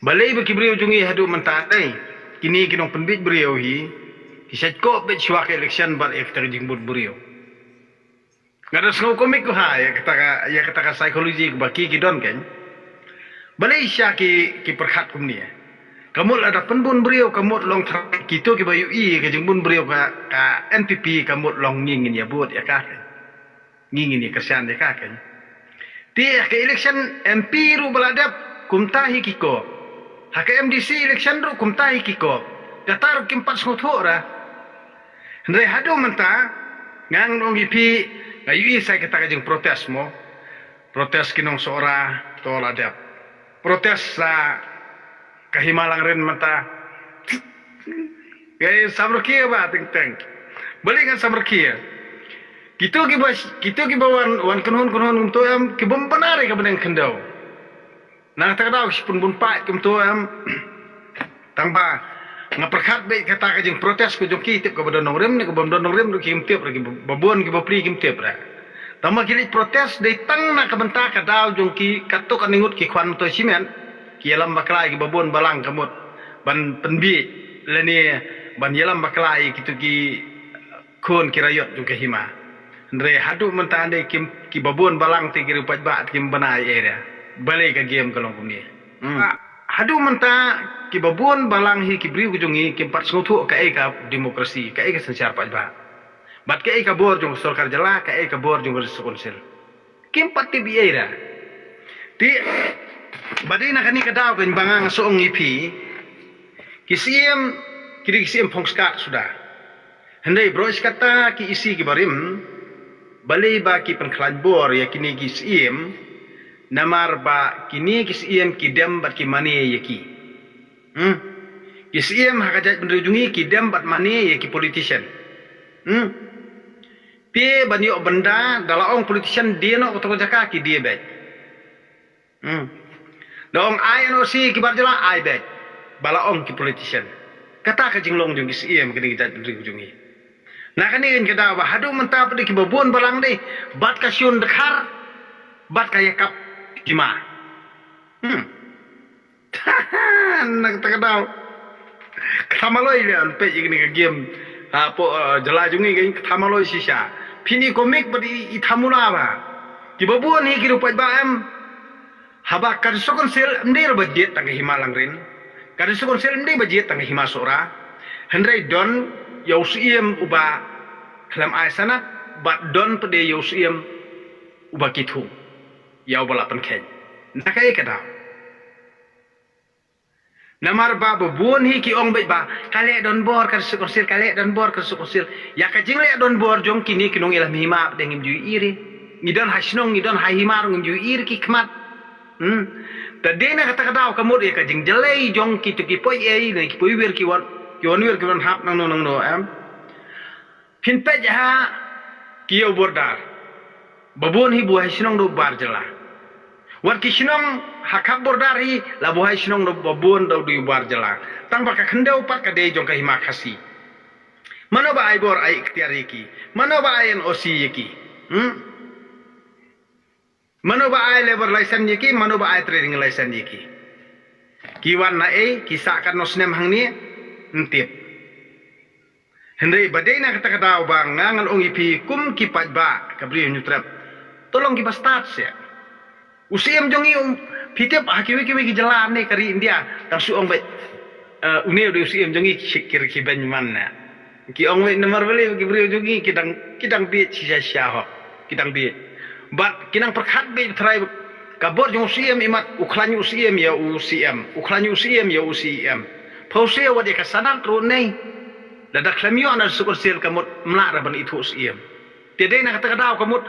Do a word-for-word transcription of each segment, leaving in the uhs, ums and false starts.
Balei ba ki briew jong ngi haduh mynta dei kine ki nongpynbeit briew hi ki shait kop beit shuwa ka election bad ïa kata ka jingbun briew. Nga da sngew komik ko ha ïa kata ka ïa kata ka psychology ba ki ki don kein. Balei sha ki ki pyrkhat kumne. Ka mut lada pynbun briew ka mut long trai kito kiba ïohi ka jingbun briew ka ka N P P ka mut long ngi ngin ïa bud ïa ka kein. Ngi ngin ïa kyrshan ïa ka kein. Te ha ka election M P ruh ba la dep kumta hi ki kop. Ha ka M D C election ruh kumta hi ki kop. Kata ruh kim pat sngewthuh ra. Hynrei haduh mynta nga ngan ong ïa phi nga ïohi sa kata ka jingprotest mo. Protest ki nong Sohra to la dep. Protest sa ka Hima Langrin mynta. Ngai samrkhie ba teng teng. Balei ngan samrkhie. Kito kiba kito kiba wan wan kynhun kynhun kumto em ki bym bana re ka bneng khyndew. Na kata ka daw ki pynbun paid kumto em. Tang ba nga pyrkhat beit kata ka jingprotest ka jong ki tip kaba don nongrim ne kaba ym don nongrim ruh kim tip re kiba bun kiba pli kim tip re. Tang ba ki leit protest dei tang na ka bynta ka daw jong ki katto katne ngut ki khwan to shimet ki ïalam bakla ïa kiba bun balang ka mut ban pynbiej lane ban ïalam bakla ïa kito ki khun ki raiot jong ka hima. Hynrei haduh mynta dei kim kiba bun balang te ki riewpaidbah te kim bana ei ei re. Balei ka game ka long kumne. Hmm. Ah, haduh mynta kiba bun balang hi ki briew ki jong ngi kim pat sngewthuh kaei ka demokrasi, kaei ka synshar paidbah. Bad kaei ka bor jong ka sorkar jylla, kaei ka bor jong ka district council. Kim pat tip ei ei re. Te ba dei na kane ka daw kan ba nga nga shu ong ïa phi. Ki siem ki dei ki siem phong skat suda. Hynrei baroh shi katta ki isi ki barim balei ba ki pynkhlaiñ bor ïa kine ki siem. Namar ba kine ki siem ki dem bad ki mane ïa ki. Hmm. Ki siem ha ka jaitbynriew jong ngi ki dem bad mane ïa ki politician. Hmm. Te ban ïoh bynda da la ong politician die noh kato ka jaka ki die beit. Hmm. Da ong ai N O C ki bar jylla ai beit. Ba la ong ki politician. Kata ka jinglong jong ki siem kine ki jaitbynriew jong ngi. Na kane ka daw ba haduh mynta pat dei kiba bun balang dei bad ka shun dkhar bad ka ïakap hima. Hmm. Na kata ka daw. Ka thamaloi le an peit ïa kane ka game. Ha po jylla jong ngi ka thamaloi shisha. Phin i komik bad i thamula ba. Kiba bun hi ki riewpaidbah em. Haba ka district council ym dei ruh ba jied tang ka hima Langrin. Ka district council ym dei ba jied tang ka hima Sohra. Hynrei don ïa u siem uba khlem ai sanad bad don pat dei ïa u siem uba ki thung. Ïa uba la pynkheiñ. Na kaei ka daw. Namar ba ba bun hi ki ong beit ba ka leh donbor ka district council, ka leh donbor ka district council. Ïa ka jingleh donbor jong kine ki nongïalam hima pat dei ngim ju ïohi re. Ngi don ha shnong ngi don ha hima ruh ngim ju ïohi re ki khmat. Hmm. Te dei na kata ka daw ka mut ïa ka jingjlei jong kito ki poi ei ne ki poi wir ki wan ki wan wir ki wan hap nangno nangno em. Phin peit ha ki ïew border. Ba bun hi buhai shnong da u bar jylla. Wat ki shnong ha khap border hi la buhai shnong da ba bun da u dei u bar jylla. Tang ba ka khyndew pat ka dei jong ka hima Khasi. Mano ba ai bor ai ikhtiar ïa ki. Mano ba ai N O C ïa ki. Hmm? Mano ba ai labour license ïa ki, mano ba ai trading license ïa ki. Ki wan na ei, ki sah katno snem hangne, ym tip. Hynrei ba dei na kata ka daw ba nga ngan ong ïa phi kum ki paidbah ka Bri u Hynñiewtrep. To long kiba stad seh. U siem jong ngi um phi tip ha kiwei kiwei ki jylla ne ka ri India, tang shu ong beit. Eh, une u dei u siem jong ngi ki ki beiñ man na. Ki ong wei namar balei ki briew jong ngi ki dang ki dang bieit shisha shisha hok. Ki dang bieit. Bad ki nang pyrkhat beit trai ka bor jong u siem imat u khlaiñ u siem ïa u siem. U khlaiñ u siem ïa u siem. Pha u siem wat ïa ka sanad ruh nei. Lada khlem ïoh na district council ka mut mlak ra ban ithuh u siem. Te dei na kata ka daw ka mut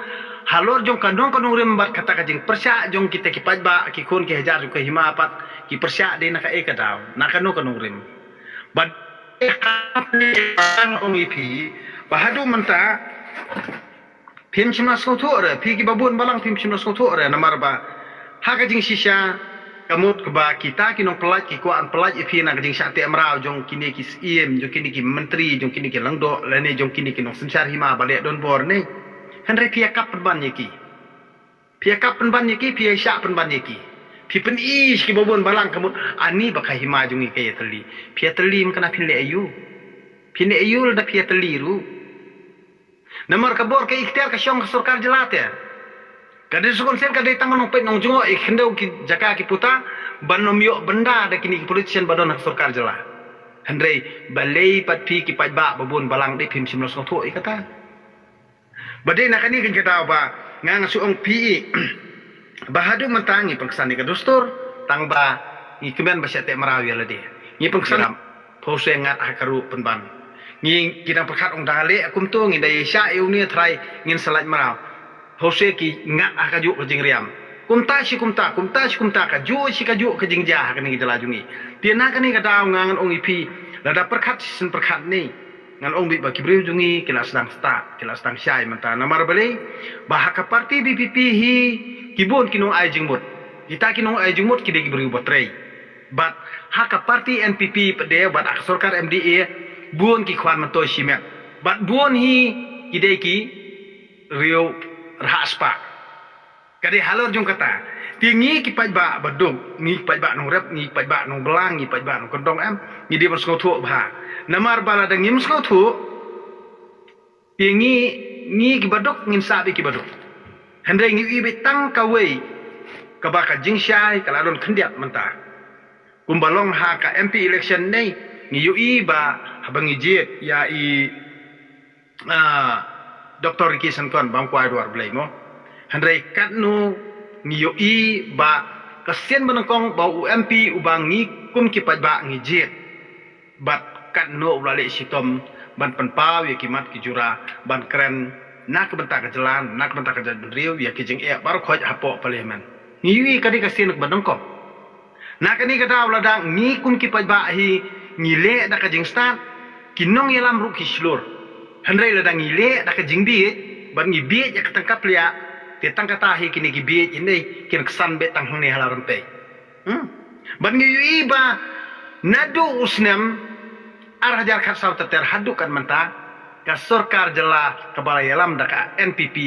halor jong ka nong ka nongrim bad kata ka jingpyrshah jong kita ki paidbah ki khun ki hajar jong ka hima pat ki pyrshah dei na kaei ka daw na ka nong ka nongrim. Bad ong ïa phi ba haduh mynta phim shym la sngewthuh re phi kiba bun balang phim shym la sngewthuh re namar ba ha ka jingshisha ka mut kaba kita ki nongpyllait ki kwah ban pyllait ïa phi na ka jingshah teh mraw jong kine ki siem jong kine ki myntri jong kine ki lyngdoh lane jong kine ki nongsynshar hima ba leh donbor ne. Hynrei phi ïa kap pynban ïa ki. Phi ïa kap pynban ïa ki, phi ïa shah pynban ïa ki. Phi pyni sha kiba bun balang ka mut, ani ba ka hima jong ngi ka ïatylli. Phi ïatylli mynta phin leh aïu? Phin leh aïu lada phi ïatylli ruh? Namar ka bor ka iktiar ka shong ka sorkar jylla te. Ka District Council ka dei tang ban nongpeit nongjngoh ïa ki khyndew ki jaka ki puta ban ym ïoh bynda da kine ki politician ba don ha ka sorkar jylla. Hynrei balei pat phi ki paidbah ba bun balang dei phim shym la sngewthuh ïa kata. Ba dei na kane ka daw ba nga nga shu ong phi ba haduh mynta ngi pynksan ïa ka dustur tang ba ngi kmen ba sha teh mraw ïa lade. Ngi pynksan pho se ngat ha ka ruh pynban. Ngi ki dang pyrkhat ong dang leh kumto ngi dei sha ïa une trai ngin sa lait mraw. Pho se ki ngat ha ka juh ka jingriam. Kumta shi kumta, kumta shi kumta ka juh shi ka juh ka jingjia ha kane ka jylla jong ngi. Te na kane ka daw nga ngan ong ïa phi lada pyrkhat shisien pyrkhat ne. Ngan ong beit ba ki briew jong ngi ki la sdang stad, ki la sdang shai mynta. Namar balei ba ha ka party V P P hi ki bun ki nong ai jingmut. Kita ki nong ai jingmut ki dei ki briew ba trei. Bad ha ka party N P P pat de bad ha ka sorkar M D A bun ki khwan myntoi shimet. Bad bun hi ki dei ki riew rhah spah. Ka dei halor jong kata. Te ngi ki paidbah ba duk, ngi ki paidbah nongrep, ngi ki paidbah nongbylla, ngi ki paidbah nongkyndong em, ngi dei ban sngewthuh bha. Namar ba lada ngim sngewthuh, te ngi, ngi ki ba duk, ngin sah beit ki ba duk. Hynrei ngi ïohi beit tang kawei, kaba ka jingshai, ka la don khyndiat mynta. Kumba long ha ka M P election ne, ngi ïohi ba haba ngi jied ïa i ah, Doctor Ricky Syngkon, bam kwai dwar Blei mo. Hynrei katno ngi ïohi ba ka sien ba nyngkong ba u M P uba ngi kum ki paidbah ngi jied. Bad katno u la leh shitom ban pynpaw ïa ki mat ki jura ban kren na ka bynta ka jylla, na ka bynta ka jaitbynriew ïa ki jingeh baroh khoit hapoh Parliament. Ngi ïohi ka dei ka sien ba nyngkong. Na kane ka daw lada ngi kum ki paidbah hi ngi leh da ka jingstad, ki nongïalam ruh ki shlur. Hynrei lada ngi leh da ka jingbieit, bad ngi bieit ïa ka tang ka pliah, te tang kata hi kine ki bieit ïa ne kin ksan beit tang hangne ha la rympei. Hmm? Bad ngi ïohi ba naduh u snem ar hajar khatsaw ter ter haduh kat mynta, ka sorkar jylla kaba la ïalam da ka N P P,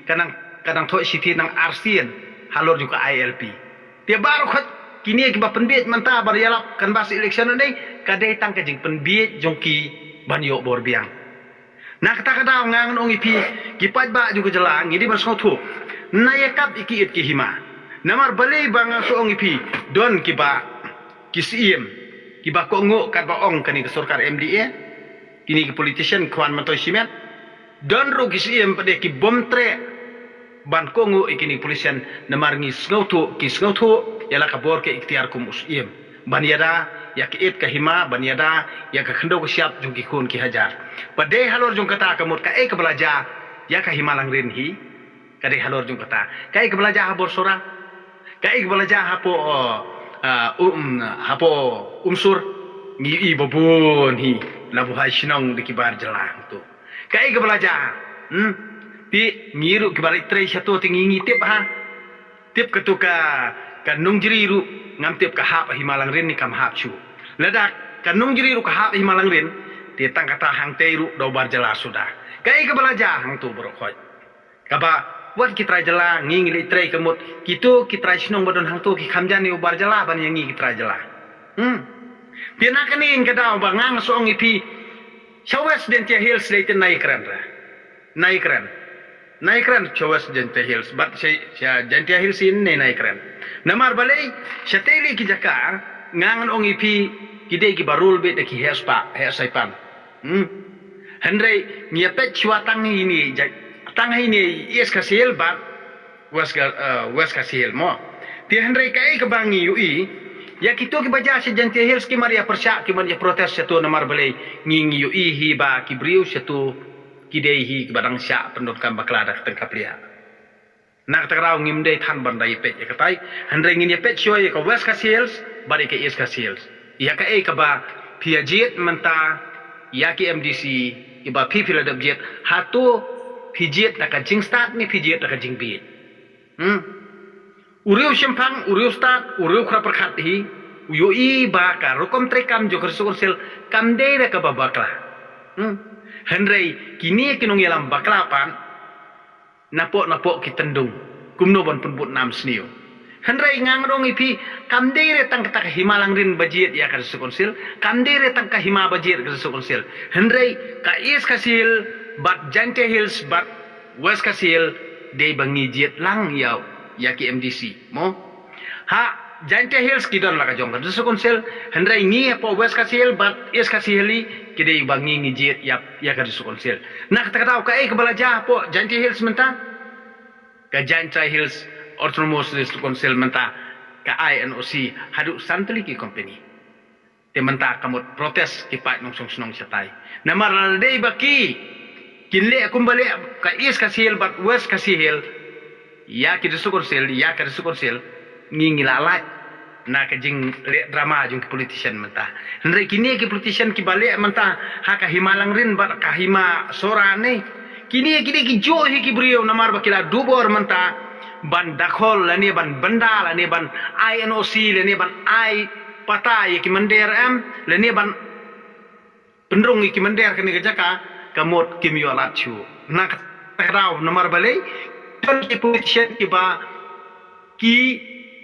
ka nang, ka nang thoh shithi nang arsien halor jong ka I L P. Te baroh khoit kine kiba pynbieit mynta ba ïalap canvass election ne, ka dei tang ka jingpynbieit jong ki ban ïoh bor biang. Na kata ka daw nga ngan ong ïa phi ki paidbah jong ka jylla ngi dei ban sngewthuh. Na ïa kap ïa ki it ki hima. Namar balei ba nga shu ong ïa phi don kiba ki siem kiba kohnguh katba ong kane ka sorkar M D A. Kine ki politician khwan myntoi shimet. Don ruh ki siem pat de ki bym treh ban kohnguh ïa kine ki politician namar ngi sngewthuh, ki sngewthuh ïa la ka bor ka iktiar kum u siem. Ban ïada ïa ka it ka hima, ban ïada ïa ka khyndew ka shyiap jong ki khun ki hajar. Pat de halor jong kata ka mut kaei kaba la jia ïa ka Hima Langrin hi. Ka dei halor jong kata. Kaei kaba la jia ha Borsora. Kaei kaba la jia hapoh, uh, uh, um, hapoh Umsur. Ngi ïohi ba bun hi la buhai shnong da ki bar jylla hangto. Kaei kaba la jia. Hmm? Te ngi ruh kiba leit trei shato te ngi ngi tip ha. Tip kato ka, ka nongjri ruh ngam tip ka hap ha Hima Langrin ne kam hap shuh. Lada ka nongjri ruh ka hap ha Hima Langrin te tang kata hangtei ruh da u bar jylla suda. Kaei kaba la jia hangto baroh khoit. Kaba wat ki trai jylla ngi ngi leit trei ka mut kito ki trai shnong ba don hangto ki kham jan ïa u bar jylla ban ïa ngi ki trai jylla. Hmm. Te na kane ka daw ba nga nga shu ong ïa phi sha West Jaintia Hills lei te nai kren ra. Nai kren. Nai kren sha West Jaintia Hills bad sha, sha Jaintia Hills in ne nai kren. Namar balei shatei lei ki jaka nga ngan ong ïa phi ki dei kiba rul beit da ki heh spah, heh saipan. Hmm. Hynrei ngi ïa peit shuwa tang hi ne, ja-, tang hi ne East Khasi Hills bad West Ga-, eh, West Khasi Hills mo. Te hynrei kaei kaba ngi ïohi ïa kito kiba jia sha Jaintia Hills ki mar ïa pyrshah ki mar ïa protest shato namar balei ngi ngi ïohi hi ba ki briew shato ki dei hi kiba dang shah pyndonkam bakla da ka tang ka pliah. Na kata ka daw ngim dei than ban da ïa peit ïa katai. Hynrei ngin ïa peit shuwa ïa ka West Khasi Hills bad ïa ka East Khasi Hills. Ïa kaei kaba phi ïa jied mynta ïa ki M D C kiba phi phi la dep jied. Hato phi jied da ka jingstad ne phi jied da ka jingbieit. Hmm. U riew shemphang, u riew stad, u riew khra pyrkhat hi u ïohi ba ka rukom treikam jong ka Resource Council kam dei da kaba bakla. Hmm. Hynrei kine ki nongïalam bakla pat napoh napoh ki tyndung kumno ban pynbud nam sniew. Hynrei nga ngan ong ïa phi, kam dei re tang kata ka hima langrin ba jied ïa ka District Council, kam dei re tang ka hima ba jied ka District Council. Hynrei ka East Khasi Hills bad Jaintia Hills bad West Khasi Hills dei ba ngi jied lang ïa, ïa ki M D C, mo? Ha Jaintia Hills ki don la ka jong ka District Council, hynrei ngi hapoh West Khasi Hills bad East Khasi Hills ki dei ba ngi ngi jied ïa, ïa ka District Council. Na kata ka daw kaei kaba la jia hapoh Jaintia Hills mynta? Ka Jaintia Hills Autonomous District Council mynta ka ai N O C haduh san tylli ki company. Te mynta ka mut protest ki paid nongshong shnong shatai. Namar lada dei ba ki kin leh kumba leh ka East Khasi Hills bad West Khasi Hills ïa ki District Council, ïa ka District Council, ngi ngi la lait na ka jingleh drama jong ki politician mynta. Hynrei kine ki politician kiba leh mynta ha ka hima langrin bad ka hima Sohra ne, kine ki dei ki juh hi ki briew namar ba ki la duh bor mynta ban dakhol lane ban bynda lane ban ai N O C lane ban ai pata ïa ki mynder em lane ban pynrung ïa ki mynder kane ka jaka, ka mut kim ïoh lad shuh. Na kata ka daw namar balei, don ki politician kiba ki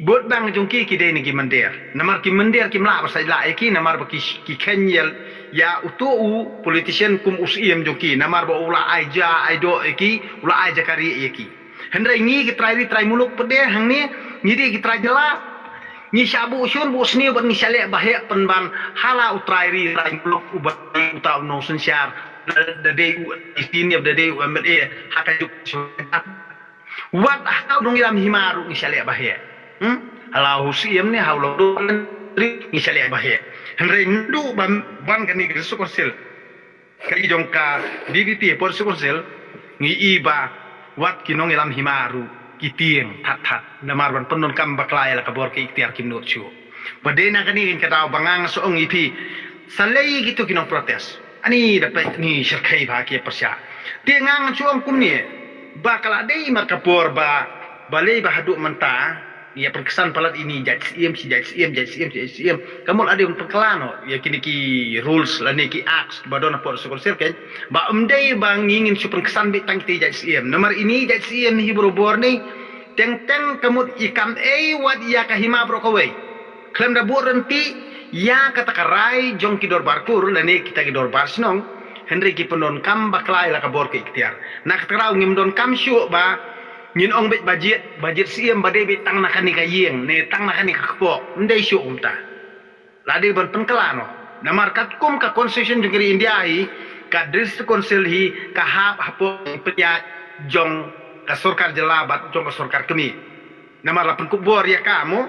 vote bank jong ki ki dei na ki mynder. Namar ki mynder kim lah ba sait lah ïa ki, namar ba ki, ki khein ïa, ïa uto u politician kum u syiem jong ki, namar ba u la ai ja ai doh ïa ki, u la ai jaka rieh ïa ki. Hynrei ngi ki trai ri trai muluk pat de hangne, ngi dei ki trai jylla. Ngi shah buh shun buh sniew bad ngi shah leh ba heh pynban ha la u trai ri trai muluk uba uta u nongsynshar, da, da dei u M D C ne da dei u M L A ha ka juk. Wat ha u nongïalam hima ruh ngi shah leh ba heh. Hmm? Ha la u syiem ne ha u la u ngi shah leh ba heh. Hynrei ndu ban, ban kane ka District Council, ka i jong ka D P P hapoh District Council, ngi i ba wat ki nongïalam hima ruh ki tieng that that namar ban pyndonkam bakla ïa la ka bor ka iktiar kim nud shuh. Ba dei na kane ka daw ba nga nga shu ong ïa phi, sa lei kito ki nong protest. Ani da peit ni syrkhei ba ki pyrshah. Te nga nga shu ong kumne ba ka la dei mar ka por ba, balei ba haduh mynta ïa pynksan palat ïa ini jait syiem, shi jait syiem, jait syiem, shi jait syiem. Ka mut la dei ban pynkylla noh ïa kine ki rules lane ki acts ba don hapoh District Council kein. Ba ym dei ba ngi ngin shu pynksan beit tang kita i jait syiem. Namar ini i jait syiem hi barabor ne, teng teng ka mut i kam ei wat ïa ka hima baroh kawei. Khlem da buh rynti ïa kata ka rai jong ki dorbar kur lane kita ki dorbar shnong, hynrei ki pyndonkam bakla ïa la ka bor ka iktiar. Na kata ka daw ngim donkam shuh ba ngin ong beit ba jied, ba jied syiem ba dei beit tang na kane ka ïing ne tang na kane ka kpoh. Ym dei shuh kumta. La dei ban pynkylla noh. Namar katkum ka constitution jong ka ri India hi, ka District Council hi ka hap hapoh ka pynïaid jong ka sorkar jylla bad jong ka sorkar kmie. Namar la pynkup bor ïa ka mo.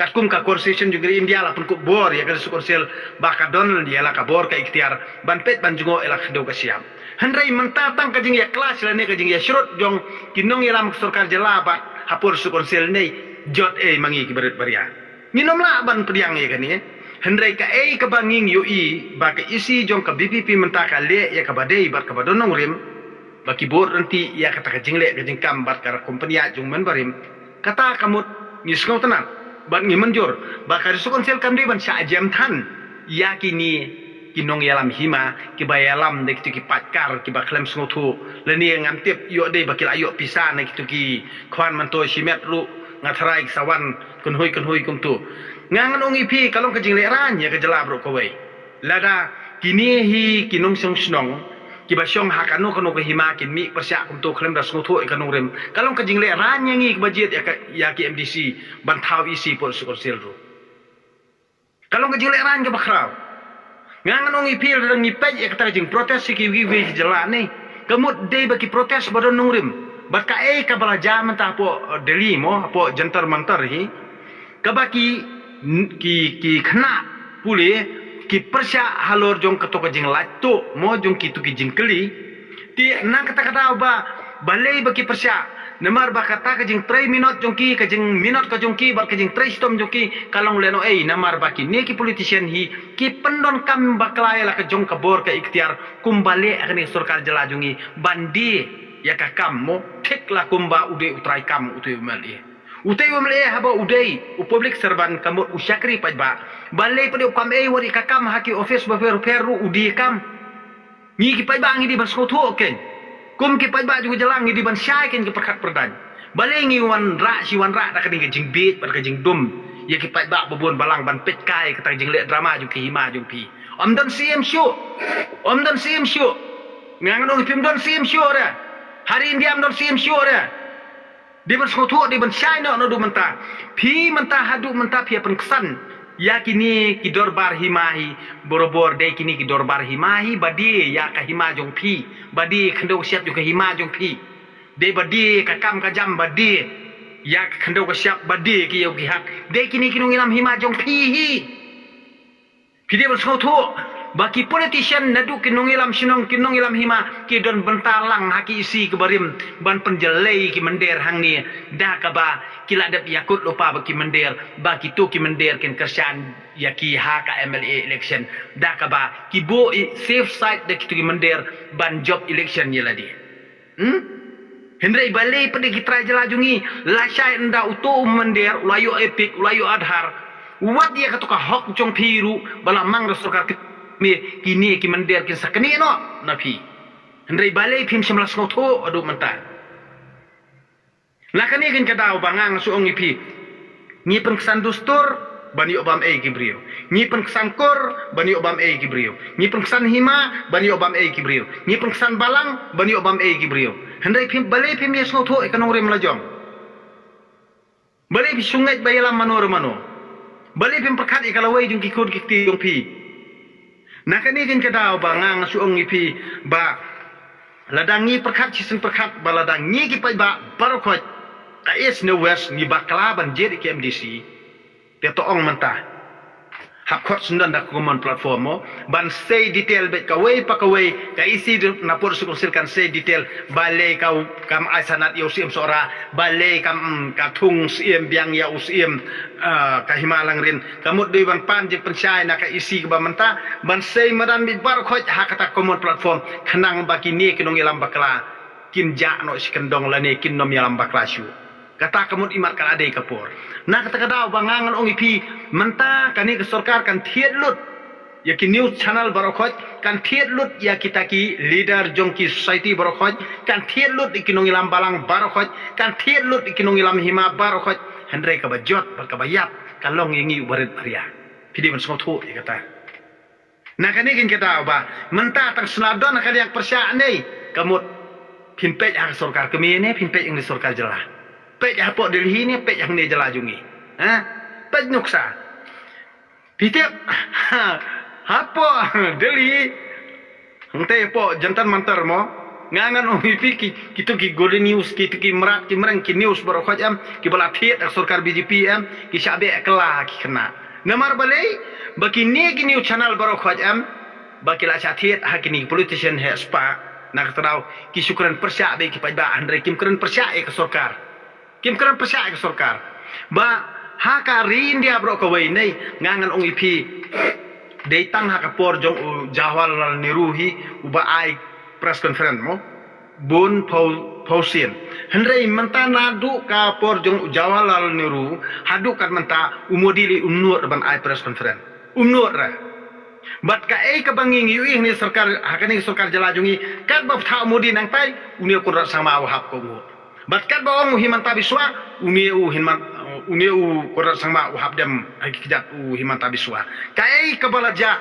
Katkum ka constitution jong ka ri India la pynkup bor ïa ka District Council ba ka don ïa la ka bor ka iktiar ban peit ban jngoh ïa la ka khyndew ka shyiap. Hynrei mynta tang ka jingïa clash lane ka jingïa shrut jong ki nongïalam ka sorkar jylla bad hapoh District Council ne jot ei ma ngi ki barit baria. Ngin ym lah ban pdiang ïa kane. Hynrei kaei kaba ngi ïohi ba ka E C jong ka V P P mynta ka leh ïa kaba dei bad kaba don nongrim, ba ki bud rynti ïa kata ka jingleh ka jingkam bad ka company jong u Member barim. Kata ka mut ngi sngewtynnat bad ngi mynjur ba ka District Council kam dei ban shah jem than ïa kine ki nongïalam hima kiba ïalam da kito ki paidkar kiba khlem sngewthuh. Lane ngam tip ïoh dei ba ki la ïoh pisa na kito ki khwan myntoi shimet ruh, nga tharai ki sa wan kynhoi kynhoi kumto. Nga ngan ong ïa phi ka long ka jinglehrain ïa ka jylla baroh kawei. Lada kine hi ki nongshong shnong kiba shong ha kano kano ka hima kin mih pyrshah kumto khlem da sngewthuh ïa ka nongrim, ka long ka jinglehrain ïa ngi kiba jied ïa ka, ïa ki M D C ban thaw E C hapoh District Council ruh. Ka long ka jinglehrain kaba khraw. Nga ngan ong ïa phi lada ngi peit ïa kata ka jingprotest ïa kiwei kiwei ki jylla ne, ka mut dei ba ki protest ba don nongrim. Bad kaei kaba la jia mynta hapoh, eh, Delhi mo, hapoh Jantar Mantar hi, kaba ki, ki, ki khynnah pule ki pyrshah halor jong kato ka jinglait tuh mo, jong kito ki jingkylli. Te na kata ka daw ba, balei ba ki pyrshah? Namar ba kata ka jingtrei minot jong ki, ka jingminot ka jong ki bad ka jingtrei shitom jong ki ka long lehnohei, namar ba kine ki politician hi ki pyndonkam bakla ïa la ka jong ka bor ka iktiar kumba leh ha kane ka sorkar jylla jong ngi ban die ïa ka kam mo, thik la kumba u dei u trai kam uto u M L A. Uto u M L A haba u dei u public servant ka mut u shakri paidbah, balei pat u kam ei wat ïa ka kam ha ki office bapher bapher ruh u die kam. Ngi ki paidbah ngi dei ban sngewthuh kein. Kum ki paidbah jong ka jylla ngi dei ban shai kein ki pyrkhat pyrdaiñ. Balei ngi wanrah shi wanrah da ka ding ka jingbieit bad ka jingdum ïa ki paidbah babun balang ban peit kai kata ka jingleh drama jong ki hima jong phi. Ym don siem shuh. Ym don siem shuh. Nga ngan ong phim don siem shuh re. Hari India ym don siem shuh re. Dei ban sngewthuh, dei ban shai noh naduh mynta. Phi mynta haduh mynta phi ïa pynksan ïa kine ki dorbar hima hi. Borabor dei kine ki dorbar hima hi ba die ïa ka hima jong phi, ba die khyndew ka shyiap jong ka hima jong phi. Dei ba die ka kam ka jam ba die ïa ka khyndew ka shyiap ba die ki ïew ki hak. Dei kine ki nongïalam hima jong phi hi. Phi dei ban sngewthuh ba ki politician naduh ki nongïalam shnong ki nongïalam hima ki don bynta lang ha ki isi ki barim ban pynjlei ki mynder hangne da kaba ki la dep ïakut lypa ba ki mynder ba kito ki mynder kin kyrshan ïa ki ha ka M L A election da kaba ki buh i safe side da kito ki mynder ban jop election ïa lade. Hmm? Hynrei balei pat de ki trai jylla jong ngi lashai ynda uto u mynder u la ïoh EPIC u la ïoh Aadhaar. Wat ïa kato ka hok jong phi ruh ba la mang da sorkar kmie kine ki mynder kin sa knieh noh na phi. Hynrei balei phim shym la sngewthuh haduh mynta. Na kane keiñ ka daw ba nga nga shu ong ïa phi. Ngi pynksan dustur ban ïoh bam ei ki briew. Ngi pynksan kur ban ïoh bam ei ki briew. Ngi pynksan hima ban ïoh bam ei ki briew. Ngi pynksan balang ban ïoh bam ei ki briew. Hynrei phim balei phim ïa sngewthuh ïa ka nongrim lajong. Balei phi shu ngeit ba ïalam mano re mano. Balei phim pyrkhat ïa ka lawei jong ki khun ki kti jong phi. Na kane keiñ ka daw ba nga nga shu ong ïa phi ba lada ngi pyrkhat shisien pyrkhat ba lada ngi ki paidbah baroh khoit ka East ne West ngi bakla ban jied ïa ki M D C. Te to ong mynta. Hap khot sngewdon da ka common platform mo ban sei detail bad kawei pa kawei ka E C na Port District Council kan sei detail balei ka kam ai sanad ïa u Syiem Sohra, balei kam ka thung Syiem biang ïa u Syiem ka hima Langrin. Ka mut dei ban pan jingpynshai na ka E C kaba mynta ban sei madan bad baroh khoit ha kata common platform khnang ba kine ki nongïalam bakla kin jah noh shi kyndong lane kin nym ïalam bakla shuh. Kata ka mut imat ka la dei ka por. Na kata ka daw ba nga ngan ong ïa phi mynta kane ka sorkar kan thied lut ïa ki news channel baroh khoit, kan thied lut ïa kita ki leader jong ki society baroh khoit, kan thied lut ïa ki nongïalam balang baroh khoit, kan thied lut ïa ki nongïalam hima baroh khoit. Hynrei kaba jot bad kaba ïap ka long ïa ngi u barit baria. Phi dei ban sngewthuh ïa kata. Na kane keiñ ka daw ba mynta tang sngewdon ha ka liang pyrshah ne ka mut phin peit ha ka sorkar kmie ne phin peit ha ka sorkar jylla. Peit hapoh Delhi ne peit hangne jylla jong ngi. Ha? Peit nuksa. Phi tip hapoh Delhi hangtei hapoh Jantar Mantar mo. Nga ngan ong ïa phi ki kito ki golden news kito ki mrad ki mreng ki news baroh khoit em kiba la thied ha ka sorkar B J P em ki shah beh kylla ki khynnah. Namar balei ba kine ki news channel baroh khoit em ba ki la shah thied ha kine ki politician heh spah. Na kata daw ki shu kren pyrshah bad ki paidbah hynrei kim kren pyrshah ïa ka sorkar. Kim kren pyrshah ïa ka sorkar. Ba ha ka ri India baroh kawei ne nga ngan ong ïa phi dei tang ha ka por jong u Jawaharlal Nehru hi uba ai press conference mo. Bun phew phew sien. Hynrei mynta naduh ka por jong u Jawaharlal Nehru haduh kat mynta u Modi lei um nud ban ai press conference. Um nud re. Bad kaei kaba ngi ngi ïohi ha kane sorkar ha kane sorkar jylla jong ngi katba bthah u Modi nangtai une u Conrad Sangma u hap ka u ngut. Bad katba ong u Himanta Biswa une u Himanta une u Conrad Sangma u hap dem ha ki kjat u Himanta Biswa. Kaei kaba la jia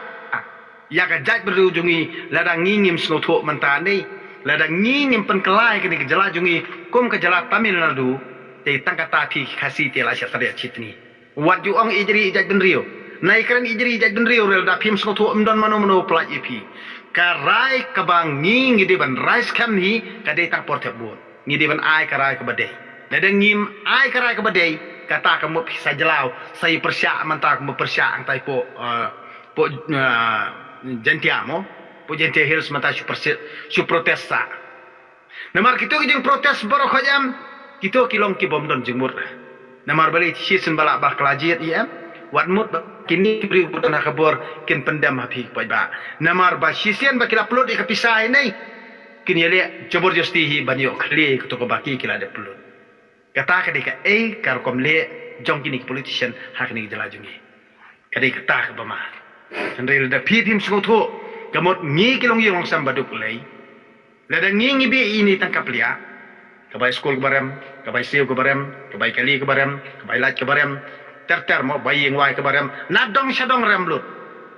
ïa ka jaitbynriew jong ngi lada ngi ngim sngewthuh mynta ne lada ngi ngim pynkylla ïa kane ka jylla jong ngi kum ka jylla Tamil Nadu. Te tang kata phi ki Khasi te la sha tariat shitni. Wat ju ong ijri jaitbynriew. Na i kren ijri jaitbynriew re lada phim sngewthuh ym don mano mano pynlait ïa phi. Ka rai kaba ngi ngi dei ban rai skhem hi ka dei tang por thep vote. Ngi dei ban ai ka rai kaba dei. Lada ngim ai ka rai kaba dei kata ka mut phi sa jlaw sa ïa pyrshah mynta ka mut pyrshah hangtai poh poh Jaintia mo poh Jaintia Hills mynta shu pyrshah shu protest sa. Namar kito ki jingprotest baroh khoit em kito ki long ki bym don jingmut. Namar balei shisien ba la bakla jied ïa em wat mut ba kine ki briew ba don ha ka bor kin pyndem ha phi paidbah. Namar ba shisien ba ki la pynlut ïa ka pisa ïa nei kin ïaleh jabardasti hi ban ïoh khlieh ïa kato kaba ki ki la dep pynlut. Kata ka dei kaei ka rukom leh jong kine ki politician ha kane ka jylla jong ngi. Ka dei kata kaba ma. Hynrei lada phi phim sngewthuh ka mut ngi ki longïing longsem ba duk lei. Lada ngi ngi beh ïa ine i tang ka pliah. Ka bai skul ka ba rem, ka bai siew ka ba rem, ka bai kali ka ba rem, ka bai lait ka ba rem, ter ter mo, bai ïing wai ka ba rem, na dong sha dong rem lut.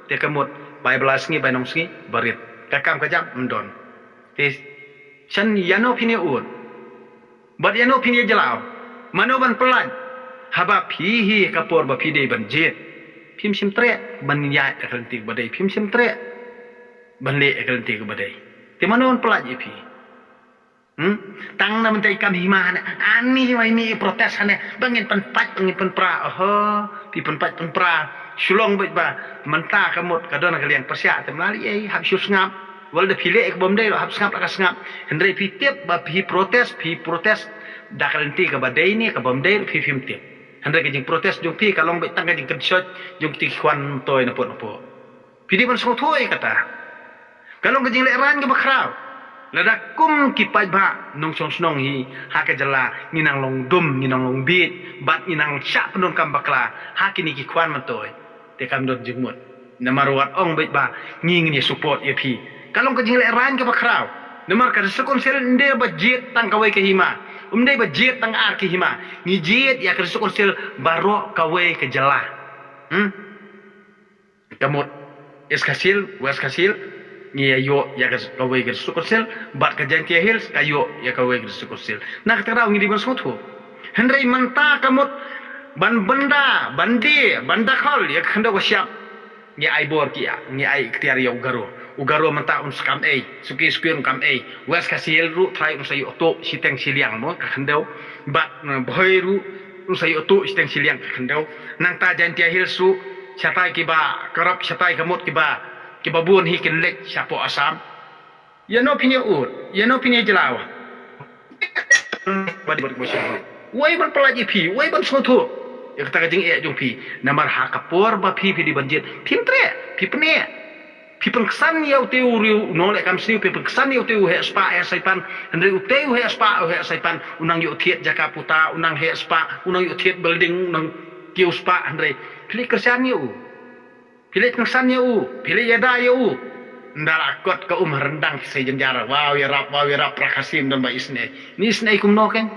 Te ka mut, bai bala sngi, bai nong sngi, ba rit. Ka kam ka jam, ym don. Te, shen ïano phin ïa ud. Bad ïano phin ïa jlaw. Mano ban pyllait. Haba phi hi ka por ba phi dei ban jied. Phim shym treh, ban ïaid ha ka lynti ka ba dei. Phim shym treh. Ban leh ha ka lynti ka ba dei. Te mano ban pyllait ïa phi. Hmm? Tang na mynta i kam hima hane. Ani hima ini i protest hane. Ba ngin pynpait, ba ngin pynpra. Oho. Phi pynpait pynpra. Shu long beit ba. Mynta ka mut ka don ka liang pyrshah. Te mlali ei. Hap shu sngap. Wal da phi leh ka bym dei ruh. Hap sngap la ka sngap. Hynrei phi tip ba phi protest. Phi protest. Da ka lynti ka ba dei ne ka bym dei ruh phi phim tip. Hynrei ka jingprotest jong phi ka long beit tang ka jingkynshoh. Jong ki khwan toi na put na put. Phi dei ban sngewthuh ïa kata. Ka long ka jinglehrain kaba khraw. Lada kum ki paidbah nongshong shnong hi ha ka jylla ngi nang long dum, ngi nang long bieit, bad ngi nang shah pyndonkam bakla ha kine ki khwan myntoi. Te kam don jingmut. Namar wat ong beit ba ngi ngin ïa support ïa phi. Ka long ka jinglehrain kaba khraw. Namar ka District Council ym dei ba jied tang kawei ka hima. Ym dei ba jied tang ar ki hima. Ngi jied ïa ka District Council baroh kawei ka jylla. Hmm? Ka mut East Khasi Hills, West Khasi Hills, ngi ïa ïoh ïa ka, kawei ka District Council, bad ka Jaintia Hills ka ïoh ïa kawei ka District Council. Na kata ka daw ngi dei ban sngewthuh. Hynrei mynta ka mut ban bynda, ban die, ban dakhol ïa ka khyndew ka shyiap. Ngi ai bor ki ïa, ngi ai ikhtiar ïa u Garo. U Garo mynta un sa kam ei, Suki Suki un kam ei. West Khasi Hills ruh trai un sa ïoh tuh shiteng shiliang mo ka khyndew. Bad, eh, Bhoi ruh un sa ïoh tuh shiteng shiliang ka khyndew. Nangta Jaintia Hills ruh shatai kiba corrupt, shatai ka mut kiba, kiba bun hi kin leit shapoh Assam. Ïano phin ïa ud, ïano phin ïa jlaw. Wei ban pyllait ïa phi, wei ban sngewthuh ïa kata ka jingeh jong phi. Namar ha ka por ba phi, phi dei ban jied, phim treh, phi pyneh. Phi pynksan ïa utei u riew u nongleh kam sniew, phi pynksan ïa utei u heh spah heh saipan. Hynrei utei u heh spah u heh saipan u nang ïoh thied jaka puta, u nang heh spah, u nang ïoh thied building, u nang kiew spah, hynrei phi leit kyrshan ïa u. Phi leit pynksan ïa u, phi leit ïada ïa u. Ynda la kot ka um ha ryndang ki sei jynjar, waw ïarap, waw ïarap, pra Khasi ym don ba isynei. Ngi isynei kumno kein?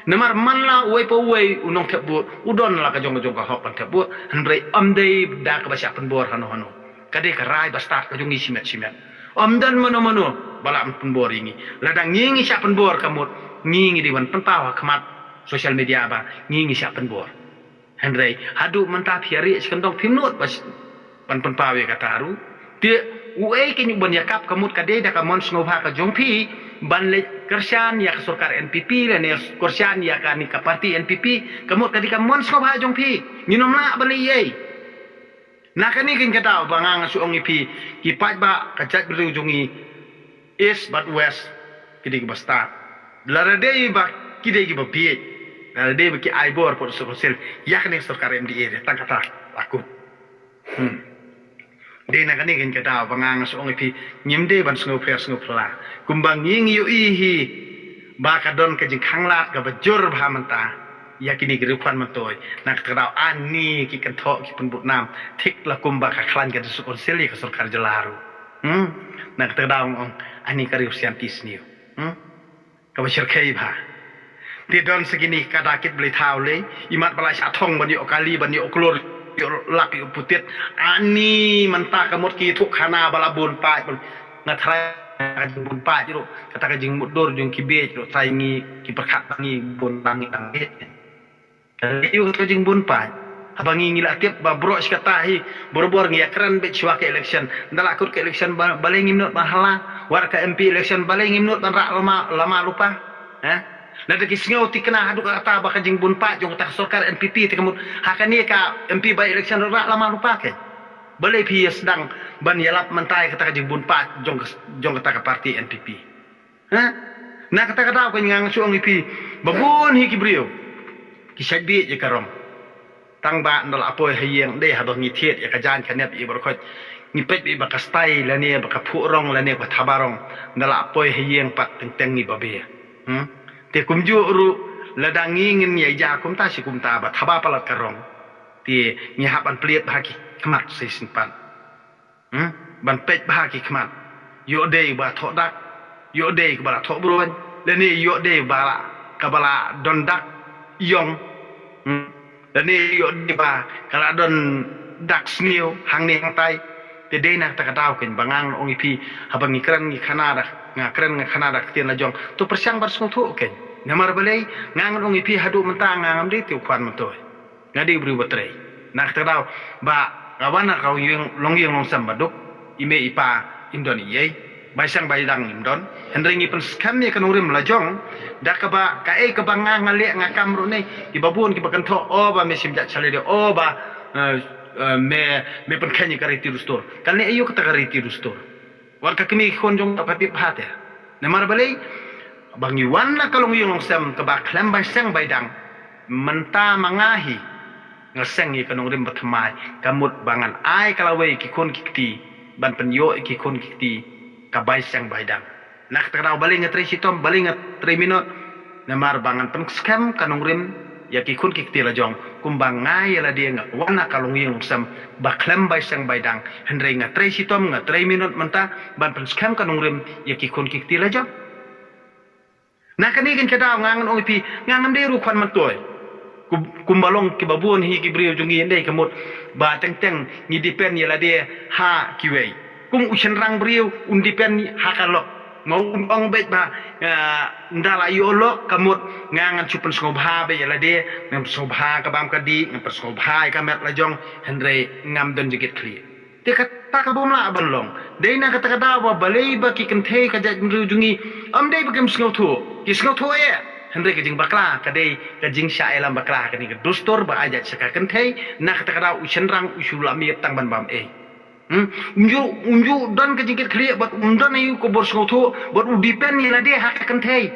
Namar man la uwei pa uwei u nongthep vote u don la ka jong ka jong ka hok ban thep vote. Hynrei ym dei da kaba shah pynbor hano hano. Ka dei ka rai ba stad ka jong ngi shimet shimet. Ym don mano mano ba lah pynbor ïa ngi. Lada ngi ngi shah pynbor ka mut ngi ngi dei ban pynpaw ha khmat social media ba ngi ngi shah pynbor. Hynrei haduh mynta phi ïa rieh shi kyndong phim nud ba ban pynpaw ïa kata ruh. Te uei kein u ban ïa kap ka mut ka dei da ka mon sngewbha ka jong phi ban leit kyrshan ïa ka sorkar N P P lane kyrshan ïa kane ka party N P P, ka mut ka dei ka mon sngewbha jong phi. Ngin ym lah ban leh ei. Na kane kein ka daw ba nga nga shu ong ïa phi ki paidbah ka jaitbynriew jong ngi East bad West ki dei kiba stad. Lada dei ba ki dei kiba bieit, lada dei ba ki ai bor pud District Council ïa kane ka sorkar M D A de tang kata la kut. Hmm. Dei na kane kein ka daw ba nga nga shu ong ïa phi ngim dei ban sngewpher sngewphylla. Kumba ngi ngi ïohi hi ba ka don ka jingkhanglad kaba jur bha mynta ïa kine ki riew khwan myntoi. Na kata ka daw ani ki kynthoh ki pynbud nam thik la kumba ka khlaiñ ka District Council ïa ka sorkar jylla ruh. Hmm? Na kata ka daw ong ani ka riew sianti sniew. Hmm? Kaba shyrkhei bha. Te don sa kine ka da kit blei thaw lei, imat ba la shah thong ban ïoh kali, ban ïoh klur, ïoh lak, ïoh putit. Ani mynta ka mut ki thuh khana ba la bun paid, ban nga tharai ka jingbun paid ruh, kata ka jingmutdur jong ki bieit ruh, tharai ngi ki pyrkhat ba ngi bun ba ngi tang bieit. Ka dei ïa ka jingbun paid. Haba ngi ngi la tip ba baroh shi katta hi, barabor ngi ïa kren beit shuwa ka election. Ynda la kut ka election ba, balei ngim nud ban hala, wat ka M P election balei ngim nud ban rah lama, lama lypa. Eh? Lada ki sngew thikna haduh katta ba ka jingbun paid jong kata ka sorkar N P P te ka mut ha kane ka M P by election rah lama lypa kein. Balei phi ïa sdang ban ïalap mynta ïa kata ka jingbun paid jong ka, jong kata ka party N P P. Ha? Na kata ka daw ka nga nga shu ong ïa phi ba bun hi ki briew ki shait bieit ïa ka rong. Tang ba ynda la poi ha ïing dei haba ngi thied ïa ka jaiñ ka nep ïa baroh khoit ngi peit beit ba ka stai lane ba ka phuh rong lane ba thaba rong, ynda la poi ha ïing pat teng teng ngi ba bia. Hmm? Te kumjuh ruh lada ngi ngin ïa ïa kumta shi kumta ba thaba palat ka rong. Te ngi hap ban plied bha ki khmat sa shisien pat. Hmm? Ban peit bha ki khmat. Ïoh dei ba thoh dak, ïoh dei ba la thoh bruin, lane ïoh dei ba la kaba la don dak ïong. Hmm. Lane ïoh dei ba ka la don dak sniew hangne hangtai. Te dei na kata ka daw keiñ ba nga ngan ong ïa phi, haba ngi kren ngi khana da, nga kren nga khana da ka ktien la jong, to pyrshang ban sngewthuh keiñ. Namar balei? Nga ngan ong ïa phi, haduh mynta nga ngam dei te u khwan myntoi. Nga dei u briew ba trei. Na kata ka daw ba nga wan na ka longïing, longïing longsem ba duk, i mei i pa im don eiei, bai seng bai dang im don. Hynrei ngi pynskhem ïa ka nongrim la jong da kaba kaei kaba nga nga leh nga kam ruh ne, kiba bun kiba kynthoh, o ba me shim jait sha lade, o ba, eh, eh, me, me pynkheiñ ïa ka riti dustur. Kan leh aïu kata ka riti dustur? Wat ka kmie ki khun jong ka, ka tip bha te. Namar balei? Ba ngi wan na ka longïing longsem kaba khlem bai seng bai dang. Mynta ma nga hi nga seng ïa ka nongrim ba thymmai, ka mut ba ngan ai ka lawei ki khun ki kti, ban pynïoh ïa ki khun ki kti ka bai seng bai dang. Na kata ka daw balei nga trei shitom, balei nga trei minot? Namar ba ngan pynskhem ka nongrim ïa ki khun ki kti la jong, kumba nga ïa lade nga wan na ka longïing longsem ba khlem bai seng bai dang. Hynrei nga trei shitom, nga trei minot mynta ban pynskhem ka nongrim ïa ki khun ki kti la jong. Na kane keiñ ka daw nga ngan ong ïa phi, nga ngam dei ruh khwan myntoi. Kum, kumba long kiba bun hi ki briew jong ngi, dei ka mut ba teng teng ngi depend ïa lade ha kiwei. Kum u shynrang briew un depend ha ka lok. Ma un ong beit ba, ah, nda la ïoh lok, ka mut nga ngan shu pynsngewbha beit ïa lade, ngan pynsngewbha ka bam ka dih, ngan pynsngewbha ïa ka met la jong, hynrei ngam don jingkit khlieh. Te kata ka bym lah ban long. Dei na kata ka daw ba balei ba ki kynthei ka jaitbynriew jong ngi, ym dei ba kim sngewthuh, ki sngewthuh eh. Hynrei ka jingbakla ka dei ka jingshah ïalam bakla, kane ka dustur ba ai jait sha ka kynthei. Na kata ka daw u shynrang u shu lah miet tang ban bam ei. Hmm? Un ju, un ju don ka jingkit khlieh bad un don ïa u khubor sngewthuh bad u depend ïa lade ha ka kynthei.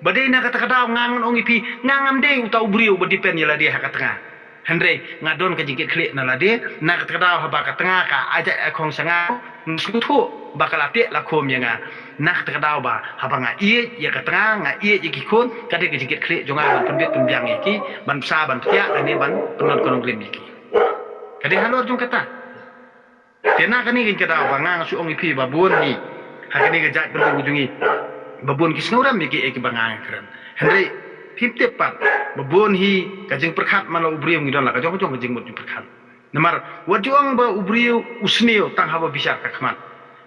Ba dei na kata ka daw nga ngan ong ïa phi, nga ngam dei uta u briew ba depend ïa lade ha ka tnga. Hynrei nga don ka jingkit khlieh na lade, na kata ka daw haba ka tnga ka ai jait ai khong sha nga, nga sngewthuh ba ka la teh la khum ïa nga. Na kata ka daw ba haba nga ïeit ïa ka tnga, nga ïeit ïa ki khun, ka dei ka jingkit khlieh jong nga ban pynbit pynbiang ïa ki, ban bsa ban pynïaid lane ban pynlong ka nongrim ïa ki. Ka dei halor jong kata. Te na kane keiñ ka daw ba nga nga shu ong ïa phi ba bun hi ha kane ka jaitbynriew jong ngi, ba bun ki sngewrem ïa kiei kiba nga nga kren. Hynrei phim tip pat ba bun hi ka jingpyrkhat man la u briew ngi don la ka jong ka jong ka jingmut jingpyrkhat. Namar wat ju ong ba u briew u sniew tang haba bishar ka khmat.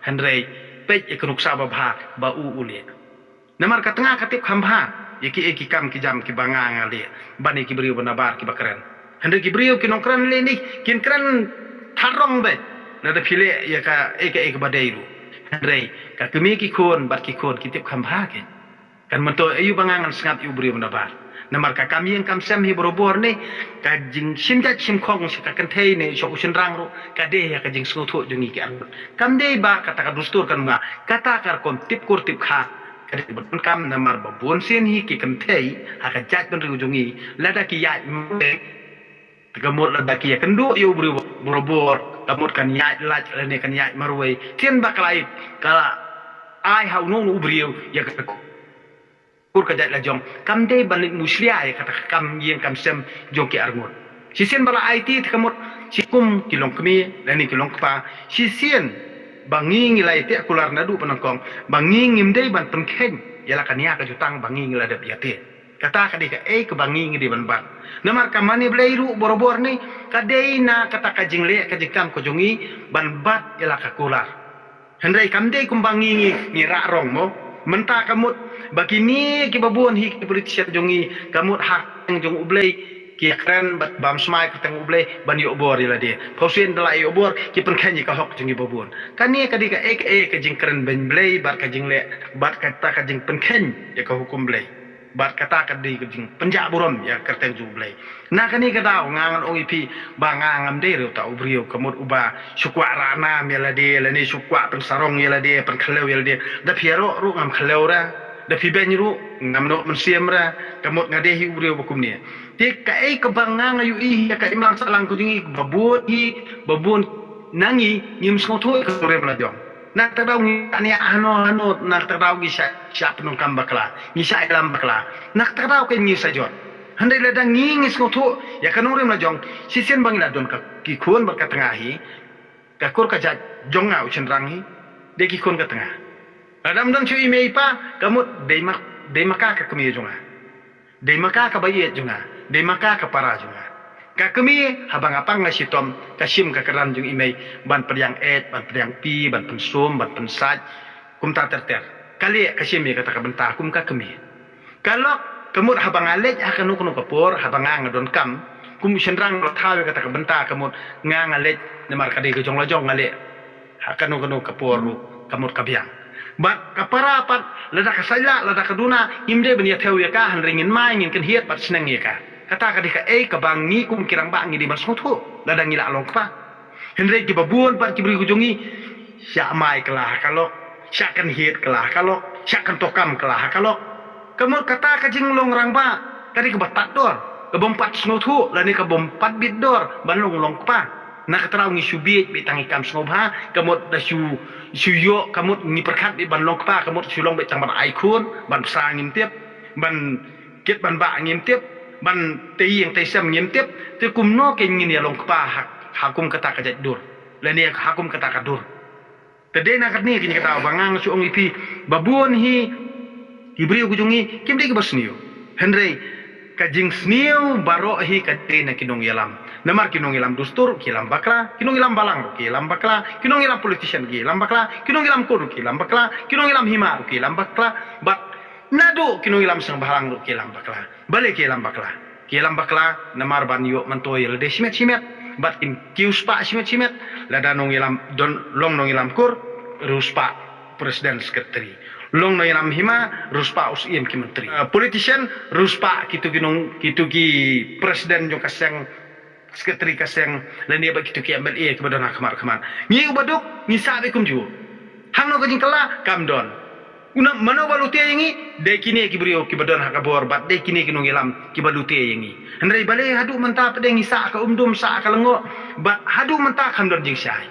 Hynrei peit ïa ka nuksa babha ba u u leh. Namar ka tnga ka tip kham bha ïa kiei ki kam ki jam kiba nga nga leh ban ïa ki briew ba nabar kiba kren. Hynrei ki briew ki nongkren lei ni kin kren tharong beit. Lada phi leh ïa kaei kaei kaba dei ruh. Hynrei ka kmie ki khun bad ki khun ki tip kham bha keiñ. Kan myntoi aïu ba nga ngan sngap ïa u briew ba nabar. Namar ka kam ïing kam sem hi barabor ne, ka jingshim jait shim khong sha ka kynthei ne sha u shynrang ruh ka dei ïa ka jingsngewthuh jong ngi ki arngut. Kam dei ba kata ka dustur kan ma, kata ka rukom tip kur tip kha. Ka dei ba donkam namar ba bun sien hi ki kynthei ha ka jaitbynriew jong ngi, lada ki ïaid marwei, te ka mut lada ki ïakynduh ïa u briew barabor, ka mut kan ïaid lait lane kan ïaid marwei. Sien ba ka la ïa, ka la ai ha uno uno u briew ïa ka kur ka jait la jong. Kam dei ban leit mushlia ïa kata ka kam ïing kam sem jong ki arngut. Shisien ba la aiti te ka mut shi kum ki long kmie lane ki long kpa. Shisien ba ngi ngi la ïateh kular naduh ba nyngkong ba ngi ngim dei ban pynkheiñ ïa la ka nia ka jutang ba ngi ngi la dep ïateh. Kata ka dei kaei kaba ngi ngi dei ban bat. Namar ka mane Blei ruh barabor ne ka dei na kata ka jingleh ka jingkam ka jong ngi ban bat ïa la ka kular. Hynrei kam dei kumba ngi ngi, ngi rah rong mo. Mynta ka mut ba kine kiba bun hi ki politician jong ngi, ka mut ha kyrteng jong U Blei ki kren bad bam smai kyrteng U Blei ban ïoh bor ïa lade. Phaw sien da la ïoh bor ki pynkheiñ ïa ka hok jong ngi ba bun. Kane ka dei kaei kaei ka jingkren beiñ Blei bad ka jingleh bad kata ka jingpynkheiñ ïa ka hukum Blei. Bad kata ka dei ka jingpynjah burom ïa ka kyrteng jong U Blei. Na kane ka daw nga ngan ong ïa phi ba nga ngam dei ruh uta u briew ka mut uba shu kwah rah nam ïa lade lane shu kwah pynsarong ïa lade, pynkhylliew ïa lade. Da phi ïaroh ruh ngam khylliew ra, da phi beiñ ruh ngam noh mynsiem ra, ka mut nga dei hi u briew ba kumne. Te kaei kaba nga nga ïohi ïa ka imlang sahlang ka jong ngi ba bun hi, ba bun na ngi ngim sngewthuh ïa ka nongrim la jong. Na kata ka daw ngi shah nia hano hano, na kata ka daw ngi shah, shah pyndonkam bakla, ngi shah ïalam bakla. Na kata ka daw keiñ ngi sa jot. Hynrei lada ngi ngi sngewthuh ïa ka nongrim la jong, shisien ba ngi la don ka, ki khun bad ka tnga hi, ka kur ka jait jong nga u shynrang hi dei ki khun ka tnga. Lada ym don shuh i mei i pa, ka mut dei ma, dei ma ka ka kmie jong nga. Dei ma ka kaba ïeit jong nga, dei ma ka ka para jong nga. Ka kmie, haba nga pang nga shitom, ka shim ka kyrdan jong i mei, ban pdiang eit, ban pdiang pi, ban pynsum, ban pynsait, kumta ter ter. Ka leh, ka shim ïa kata ka bynta, kum ka kmie. Ka lok, ka mut haba nga leit ha kano kano ka por, haba nga nga donkam, kum u shynrang ba thaw ïa kata ka bynta, ka mut nga nga leit, namar ka dei ka jong la jong nga leh. Ha kano kano ka por ruh, ka mut ka biang. Bad ka para pat, lada ka sait lah, lada ka duna, ngim dei ban ïa thew ïa ka, hynrei ngin mai, ngin kynhied bad sneng ïa ka. Kata ka dei kaei kaba ngi kum ki rangbah ngi dei ban sngewthuh, lada ngi lah long kpa. Hynrei kiba bun pat ki briew ki jong ngi, shah mai kylla ha ka lok, shah kynhied kylla ha ka lok, shah kyntoh kam kylla ha ka lok. Ka mut kata ka jinglong rangbah, ka dei kaba tad dor, kabym pat sngewthuh, lane kabym pat bit dor, ban long long kpa. Na ka tnat ngi shu bieit, bieit tang ïa ka kam sngewbha, ka mut da shu, shu ïoh, ka mut ngi pyrkhat bieit ban long kpa, ka mut shu long bieit tang ban ai khun, ban bsa ngim tip, ban kit ban bah ngim tip, ban tei ïing tei sem ngim tip, te kumno kein ngin ïa long kpa ha, ha kum kata ka jait dur. Lane ha kum kata ka dur. Te dei na katne kine ki daw ba nga nga shu ong ïa phi, ba bun hi ki briew ki jong ngi kim dei kiba sniew. Hynrei ka jingsniew baroh hi ka dei na ki nongïalam. Namar ki nongïalam dustur ki ïalam bakla, ki nongïalam balang ruh ki ïalam bakla, ki nongïalam politician ki ïalam bakla, ki nongïalam kur ruh ki ïalam bakla, ki nongïalam hima ruh ki ïalam bakla, bad naduh ki nongïalam seng bhalang ruh ki ïalam bakla. Balei ki ïalam bakla? Ki ïalam bakla namar ban ïoh myntoi ïa lade shimet shimet. Bad kin kiew spah shimet shimet. Lada nongïalam don long nongïalam kur, riewspah president secretary. Long nongïalam hima, riewspah u syiem ki myntri. Uh, politician, riewspah kitu ki nong, kitu ki president jong ka seng, secretary ka seng, lane bad kitu ki M L A kiba don ha khmat khmat. Ngi uba duk, ngi sah beit kumjuh. Hangno ka jingkylla, kam don. Una mano ba lute ïa ngi, dei kine ki briew kiba don ha ka bor, bad dei kine ki nongïalam kiba lute ïa ngi. Hynrei balei haduh mynta pat dei ngi sah ka umdum sah ka lyngngoh, bad haduh mynta kam don jingshai.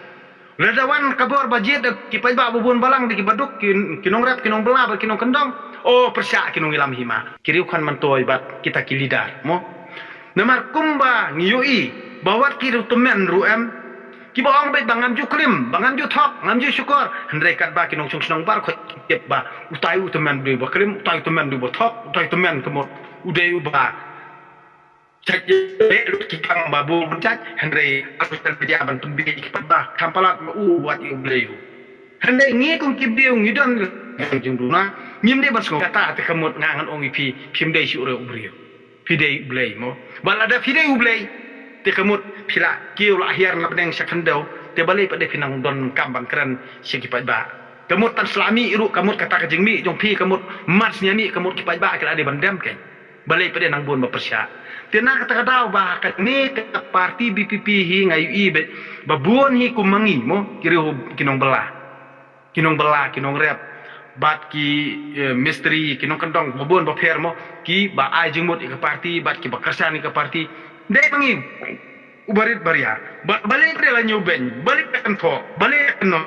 Lada wan ka bor ba jied da ki paidbah ba bun balang da kiba duk ki, ki nongrep ki nongbylla bad ki nongkyndong. O pyrshah ki nongïalam hima. Ki riew khun myntoi bad kita ki leader mo. Namar kumba ngi ïohi ba wat ki riew tymmen ruh em. Kiba ong beit ba ngam ju klim, ba ngam ju thok, ngam ju shukor. Hynrei katba ki nongshong shnong baroh khoit ki tip ba utai u tymmen u dei ba klim, utai u tymmen u dei ba thok, utai u tymmen ka mut u dei uba jait beh lut ki kang ba bun jait, hynrei ha social media ban pynbiej ki pat ba kham palat ma u wat ïa u Blei u. Hynrei ngi kum ki briew ngi don jingduna, ngim dei ban sngewthuh kata te ka mut nga ngan ong ïa phi, phim dei shuh re u briew. Phi dei u Blei mo. Ba lada phi dei u Blei, te ka mut phi la kiew la hiar na pdeng sha khyndew, te balei pat de phi nang donkam ban kren sha ki paidbah. Ka mut tan sla mih ruh, ka mut kata ka jingmih jong phi, ka mut mar snia mih, ka mut ki paidbah ki la dei ban dem kein. Balei pat de nang bun ba pyrshah. Te na kata ka daw ba kane ka parti B P P hi nga ïohi beit ba bun hi kum ma ngi mo, ki riew ki nongbylla. Ki nongbylla, ki nongrep, bad ki, eh, mistri, ki nongkyndong, ba bun ba pher mo, kiba ai jingmut ïa ka parti, bad kiba kyrshan ïa ka parti. Dei ma ngi, u barit baria. Bad balei pat de la ñiewbeiñ, balei pat de kynthoh, balei pat de kynnoh.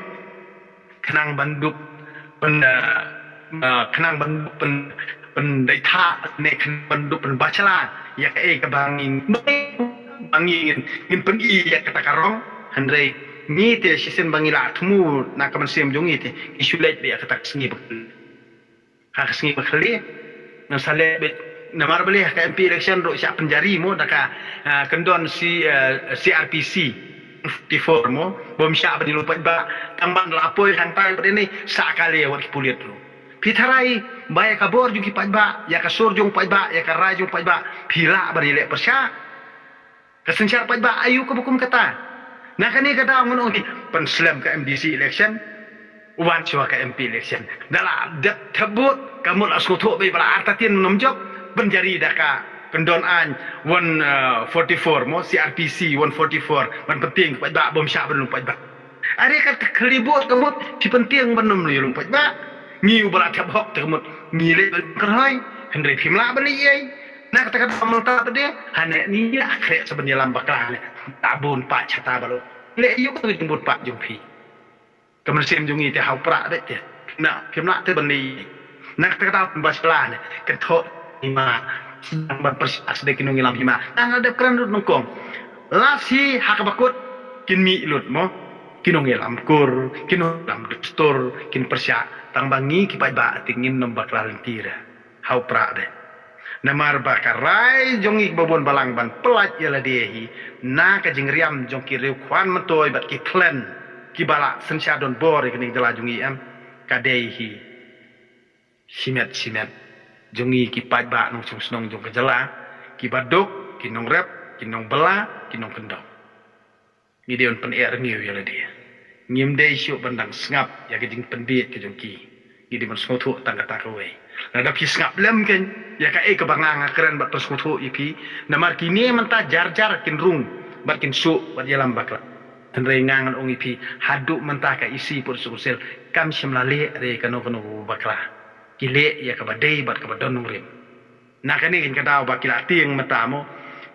Khnang ban dup, pyn, eh, eh, khnang ban dup, pyn, pyndeitha, ne khnang ban dup, pynbachala. Ïa kaei kaba ngi, ba ngi ngin, ngin pyni ïa kata ka rong. Hynrei ngi te shisien ba ngi la thmu na ka mynsiem jong ngi te, ngi shu leit beit ha kata ka sngi ba kali. Ha ka sngi ba kali ngan sa leit beit namar balei ha ka M P election ruh shah pynjari mo da ka, ah, kyndon C, ah, C R P C forty-four mo. Bym shah ban ïalum paidbah tang ban la poi hangtai bad ini sa kali wat ki pulit ruh. Phi tharai ba ïa ka bor jong ki paidbah, ïa ka sur jong paidbah, ïa ka rai jong paidbah, phi lah ban ïaleh pyrshah. Ka synshar paidbah aïu kaba kum kata. Na kane ka daw ngan ong pynslem ka M D C election, wan shuwa ka M P election. Da la dep thep vote, ka mut la sngewthuh beit ba la artatien nym jop, pynjari da ka kyndon aiñ one forty-four mo, C R P C one forty-four, ban pyntieng paidbah, bym shah ban lum paidbah. Are ka khlieh vote ka mut phi pyntieng ban nym ïalum paidbah. Ngi uba la thep hok te ka mut ngi leit ban kynhoi, hynrei phim lah ban leit ei. Na kata ka daw mynta pat de, hane ngi la khreh sa ban ïalam bakla hane. Ta bun pat shata balok. Leh ïa ka jingbun pat jong phi. Ka mynsiem jong ngi te ha u prah beit te. Na, phim lah te ban leit ei. Na kata ka daw pynbachala ne, kynthoh hima, sdang ban pyrshah sdang ki nongïalam hima. Tang la dep kren lut nyngkong. Lashai ha kaba kut kin mih lut mo. Ki nongïalam kur, ki nongïalam dustur, kin pyrshah. Tang ba ngi ki paidbah te ngin nym bakla lynti re. Ha u prah de. Namar ba ka rai jong ngi ba bun balang ban pyllait ïa lade hi na ka jingriam jong ki riew khwan myntoi bad ki thlen kiba la synshar donbor ïa kane ka jylla jong ngi em, ka dei hi shimet shimet jong ngi ki paidbah nongshong shnong jong ka jylla, kiba duk, ki nongrep, ki nongbylla, ki nongkyndong. Ngi dei ban pyneh rngiew ïa lade. Ngim dei shuh ban dang sngap ïa ka jingpynbieit ka jong ki. Ngi dei ban sngewthuh tang kata kawei. Lada phi sngap lem kein ïa kaei kaba nga nga kren bad pynsngewthuh ïa phi, namar kine mynta jar jar kin rung bad kin shuh bad ïalam bakla. Hynrei nga ngan ong ïa phi, haduh mynta ka E C Port District Council kam shym la leh re kano kano kaba bakla. Ki leh ïa kaba dei bad kaba don nongrim. Na kane ka daw ba ki la tieng mynta mo,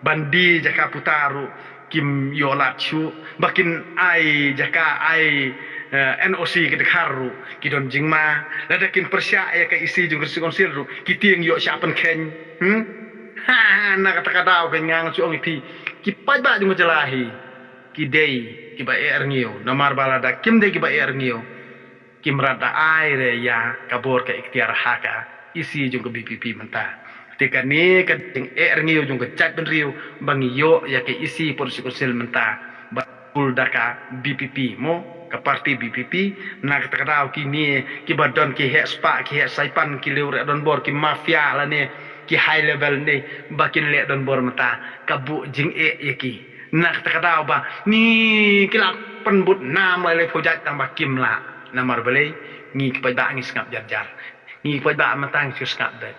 ban die jaka puta ruh kim ïoh lad shuh, ba kin ai jaka, ai eh, N O C ka dkhar ruh ki don jingma. Lada kin pyrshah ïa ka E C jong ka District Council ruh ki tieng ïoh shah pynkheiñ. Hmm? Ha, na kata ka daw kein nga ngan shu ong ïa phi, ki paidbah jong ka jylla hi ki dei kiba eh rngiew. Namar ba lada kim dei kiba eh rngiew, ki mrad da ai re ïa ka bor ka iktiar ha ka E C jong ka V P P mynta. Te kane ka jingeh rngiew jong ka jaitbynriew ba ngi ïoh ïa ka E C Port District Council mynta ba kul da ka V P P mo, ka parti V P P. Na kata ka daw kine kiba don ki heh spah, ki heh saipan, ki riew reh donbor, ki mafia lane ki high level ne ba kin leh donbor mynta, ka buh jingeh ïa ki. Na kata ka daw ba ngi ki la pynbud nam lai lai phew jait tang ba kim lah. Namar balei? Ngi ki paidbah ngi sngap jar jar. Ngi ki paidbah mynta ngi shu sngap beit.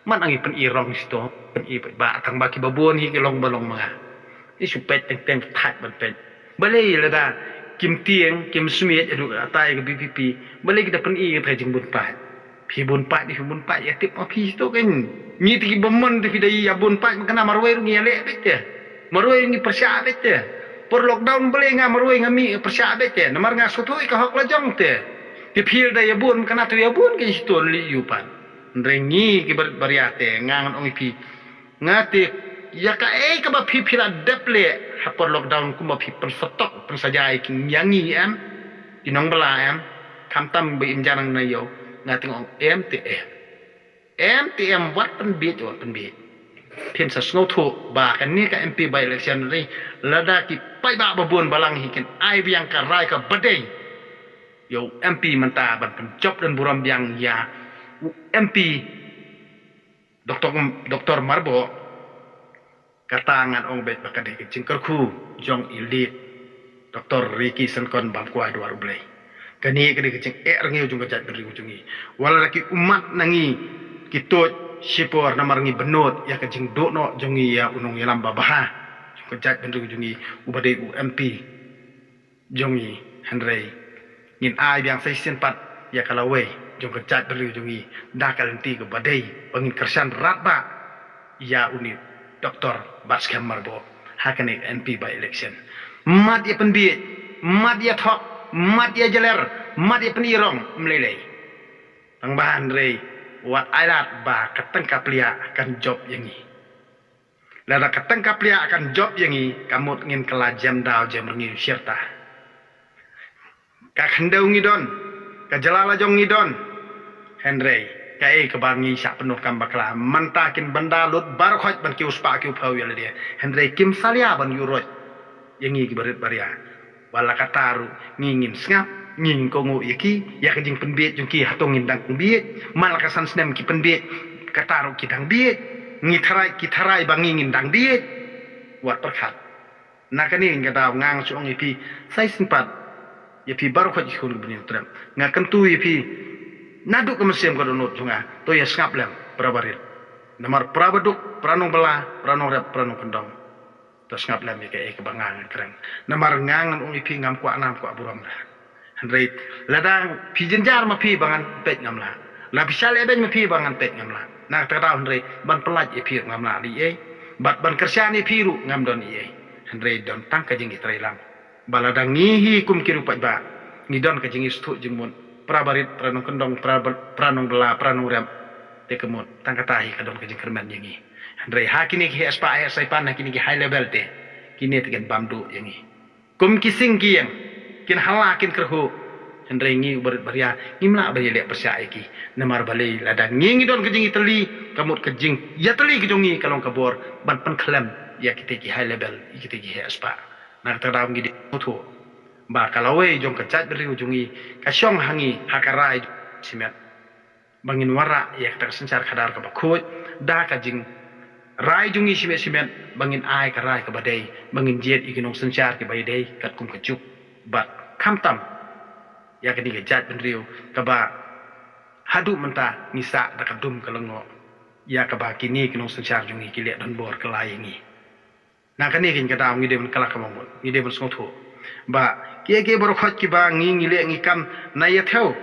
Man ngi pyni rong shito, pyni paidbah tang ba kiba bun hi ki long ba long ma nga. Ngi shu peit teng teng thait ban peit. Balei lada kim tieng, kim smiej haduh katta ïa ka V P P, balei ki da pyni kata ka jingbun paid? Phi bun paid, phi bun paid, ïa tip ma phi shito kein. Ngi te kiba mon te phi da ïa bun paid, ma kane marwei ruh ngi ïaleh beit te. Marwei ruh ngi pyrshah beit te. Por lockdown balei nga marwei nga mih pyrshah beit te. Namar nga sngewthuh ïa ka hok la jong te. Te phi da ïa bun, ma kane to ïa bun kein shito lei ïa u pan. Hynrei ngi ki barit baria te nga ngan ong ïa phi. Nga te ïa kaei kaba phi phi la dep leh ha por lockdown kumba phi pynsatok pynsajai ki ïa ngi em. Ki nongbylla em. Khamtam ba im janang na ïew. Nga te nga ong em te em. Em te em wat pynbieit wat pynbieit. Phin sa sngewthuh ba kane ka M P by election ri lada ki paidbah ba bun balang hi kin ai biang ka rai kaba dei ïa u M P mynta ban pynjop donburom biang ïa u M P Doctor, Doctor Myrboh. Kata ngan ong beit ba ka dei ka jingkyrkhu jong i late Doctor Ricky Syngkon Bamkwai Dwarublei. Kane ka dei ka jingeh rngiew jong ka jaitbynriew jong ngi. Wat la ki ummat na ngi ki tuid shipor namar ngi bynnud ïa ka jingduh noh jong ngi ïa u nongïalam babha jong ka jaitbynriew jong ngi uba dei u M P jong ngi, hynrei ngin ai biang sa shisien pat ïa ka lawei jong ka jaitbynriew jong ngi da ka lynti kaba dei ba ngin kyrshan radbah ïa une u Doctor Batskhem Myrboh ha kane ka M P by election. Mad ïa pynbieit, mad ïa thok, mad ïa jler, mad ïa pynïarong, ym lei lei. Tang ba hynrei wat ai lad ba ka tyngka pliah kan jop ïa ngi. Lada ka tyngka pliah kan jop ïa ngi, ka mut ngin kylla jem daw jem rngiew shirta. Ka khyndew ngi don, ka jylla la jong ngi don. Hynrei kaei kaba ngi shah pyndonkam bakla, mynta kin bynda lut baroh khoit ban kiew spah kiew phew ïa lade. Hynrei kim salia ban ïuh roit ïa ngi ki barit baria. Wat la katta ruh ngi ngin sngap, ngi ngin kohnguh ïa ki, ïa ka jingpynbieit jong ki hato ngin dang bieit, man la ka san snem ki pynbieit, katta ruh ki dang bieit, ngi tharai, ki tharai ba ngi ngin dang bieit. Wat pyrkhat. Na kane ka daw nga nga shu ong ïa phi, sa shisien pat, ïa phi baroh khoit ki khun ki bneng Hynñiewtrep. Nga kyntu ïa phi, naduh ka mynsiem ka dohnud jong nga, to ïa sngap lem, para barit. Namar para baduk, para nongbylla, para nongrep, para nongkyndong. To sngap lem ïa kaei kaba nga nga kren. Namar nga ngan ong ïa phi ngam kwah nam kwah burom da. Hynrei lada phi jynjar ma phi ba ngan peit ngam lah. Lada phi shah lehbeiñ ma phi ba ngan peit ngam lah. Na kata ka daw hynrei ban pyllait ïa phi ruh ngam lah lei ei. Bad ban kyrshan ïa phi ruh ngam don ei ei. Hynrei don tang ka jingïatreilang. Ba lada ngi hi kum ki riew paidbah ngi don ka jingïasngewthuh jingmut. Para barit, para nongkyndong, para ba-, para nongbylla, para nongrep. Te ka mut tang kata hi ka don ka jingkyrmen ïa ngi. Hynrei ha kine ki heh spah heh saipan, ha kine ki high level te, kine te kin bam duh ïa ngi. Kum ki sing ki ïeng, kin hala kin kyrhuh. Hynrei ngi u barit baria ngim lah ban ïaleh pyrshah ïa ki. Namar balei lada ngi ngi don ka jingïatylli, ka mut ka jingïatylli ka jong ngi ka long ka bor ban pynkhlem ïa kita ki high level, ïa kita ki heh spah. Na kata ka daw ngi dei sngewthuh ba ka lawei jong ka jaitbynriew jong ngi ka shong ha ngi, ha ka rai shimet. Ba ngin wanrah ïa kata ka synshar khadar kaba khuid da ka jingrai jong ngi shimet shimet, ba ngin ai ka rai kaba dei, ba ngin jied ïa ki nongsynshar kiba ïadei katkum ka juk. Bad khamtam ïa kane ka jaitbynriew kaba haduh mynta ngi sah da ka dum ka lyngngoh ïa kaba kine ki nongsynshar jong ngi ki leh donbor kylla ïa ngi. Na kane keiñ ka daw ngi dei ban kylla ka bamut, ngi dei ban sngewthuh ba kiei kiei baroh khoit kiba ngi ngi leh ngi kam na ïa thew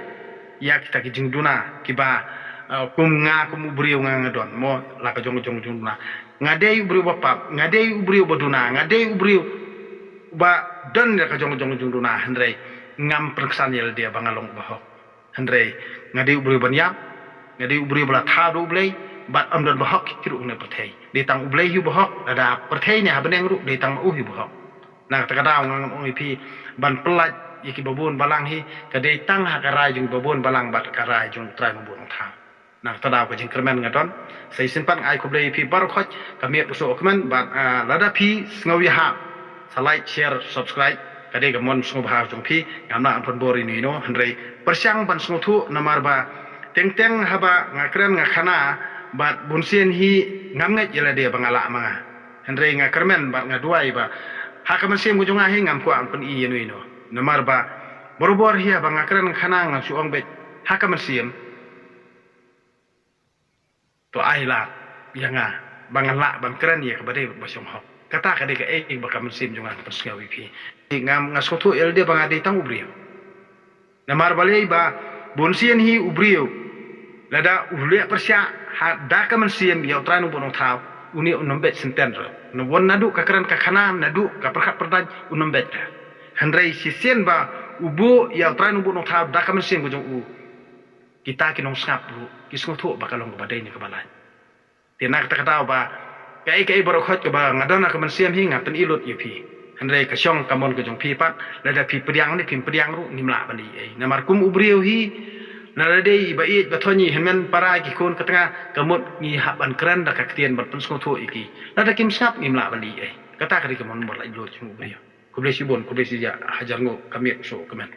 ïa kita ki jingduna kiba, uh, kum nga kum u briew nga nga don mo la ka jong jong jingduna. Nga dei u briew ba pap, nga dei u briew ba duna, nga dei u briew ba don ïa ka jong jong jingduna, hynrei ngam pynksan ïa lade ba nga long ba hok. Hynrei nga dei u briew ban ïap, nga dei u briew ba la thaw da U Blei, bad ym don ba hok ki ruh ne pyrthei. Dei tang U Blei hi ba hok, lada pyrthei ne ha bneng ruh dei tang ma u hi ba hok. Na kata ka daw nga ngam ong ïa phi ban pyllait ïa ki babun balang hi, ka dei tang ha ka rai jong babun balang bad ka rai jong Trai Nongbuh Nongthaw. Na kata ka daw ka jingkyrmen nga don. Sa shisien pat nga ai khublei ïa phi baroh khoit, ka miet u soh u kmen bad, ah, lada phi sngew ïahap, sa like, share, subscribe. Ka dei ka mon sngewbha jong phi, ngam lah ban pynbor ïa ino ino, hynrei pyrshang ban sngewthuh namar ba teng teng haba nga kren nga khana bad bunsien hi ngam ngeit ïa lade ba nga lah ma nga. Hynrei nga kyrmen bad nga duwai ba ha ka mynsiem ka jong nga hi ngam kwah ban pyni ïa ino ino. Namar ba barabor hi haba nga kren nga khana nga shu ong beit ha ka mynsiem. To ai lad ïa nga ba ngan lah ban kren ïa kaba dei ba shong hok. Kata ka dei kaei ba ka mynsiem jong nga ka pynsngew ïa phi. Nga, nga sngewthuh ïa lade ba nga dei tang u briew. Namar balei ba bunsien hi u briew lada u leh pyrshah ha da ka mynsiem ïa U Trai Nongbuh Nongthaw, une un ym beit senten ruh. Na wan naduh ka kren ka khana, naduh ka pyrkhat pyrdaiñ, un ym beit ruh. Hynrei shisien ba u buh ïa U Trai Nongbuh Nongthaw da ka mynsiem ka jong u, kita ki nongsngap ruh ki sngewthuh ba ka long kaba dei ne kaba lait. Te na kata ka daw ba kaei kaei baroh khoit kaba nga don ha ka mynsiem hi nga pyni lut ïa phi. Hynrei ka shong ka mon ka jong phi pat, lada phi pdiang ne phim pdiang ruh ngim lah ban leh ei. Namar kum u briew hi, lada dei ba ïeit ba thoh ngi hynmen para ki khun ka tnga, ka mut ngi hap ban kren da ka ktien ban pynsngewthuh ïa ki. Lada kim sngap ngim lah ban leh ei. Kata ka dei ka mon ba lait lut jong u briew. Khublei shibun, khublei shihajar nguh, ka miet u soh u kmen.